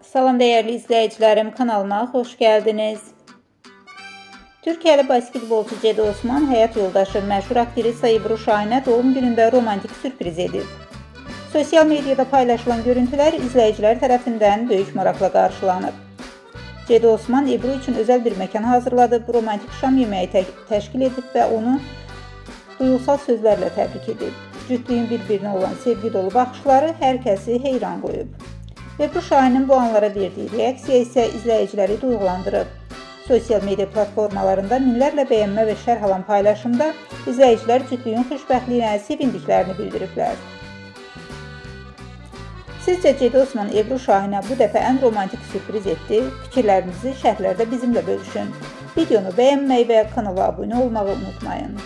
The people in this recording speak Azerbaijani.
Salam dəyərli izləyicilərim, kanalıma xoş gəldiniz. Türkiyəli basketbolçu Cedi Osman həyat yoldaşı məşhur aktrisa Ebru Şahinə doğum günündə romantik sürpriz edib. Sosial mediada paylaşılan görüntülər izləyicilər tərəfindən böyük maraqla qarşılanıb. Cedi Osman Ebru üçün özəl bir məkan hazırladıb, romantik şam yeməyi təşkil edib və onu duyğusal sözlərlə təbrik edib. Cütlüyün bir-birinə olan sevgi dolu baxışları hər kəsi heyran qoyub. Ebru Şahinin bu anlara verdiyi reaksiya isə izləyiciləri duyğulandırıb. Sosial media platformalarında minlərlə bəyənmə və şərh alan paylaşımda izləyicilər cütlüyün xoşbəxtliyinə sevindiklərini bildiriblər. Sizcə Cedi Osman Ebru Şahinə bu dəfə ən romantik sürpriz etdi? Fikirlərinizi şərhlərdə bizimlə bölüşün. Videonu bəyənməyi və kanala abunə olmağı unutmayın.